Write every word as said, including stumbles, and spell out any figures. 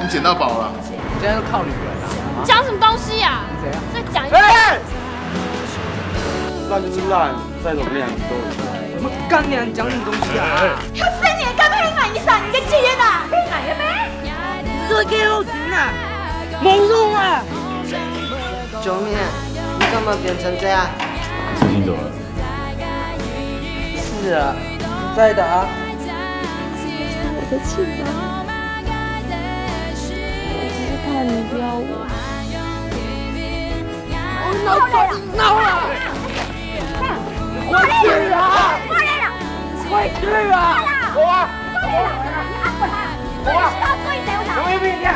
捡到宝了。你现在都靠女人啊？讲什么东西啊？怎样？再讲一次。哎，烂就是烂，再怎么样都一样。我们干娘讲什么东西啊？他分你干嘛买你伞？你个贱人啊！被买了没？做给我听啊，没用啊！救命！你怎么变成这样？最近怎么了？是啊，在的啊。我的气啊！我只是怕你不要我。我脑子闹了！快点啊！快点啊！快点啊！我啊，快点啊！你按过他，这个需要对谁？我打。我有没有？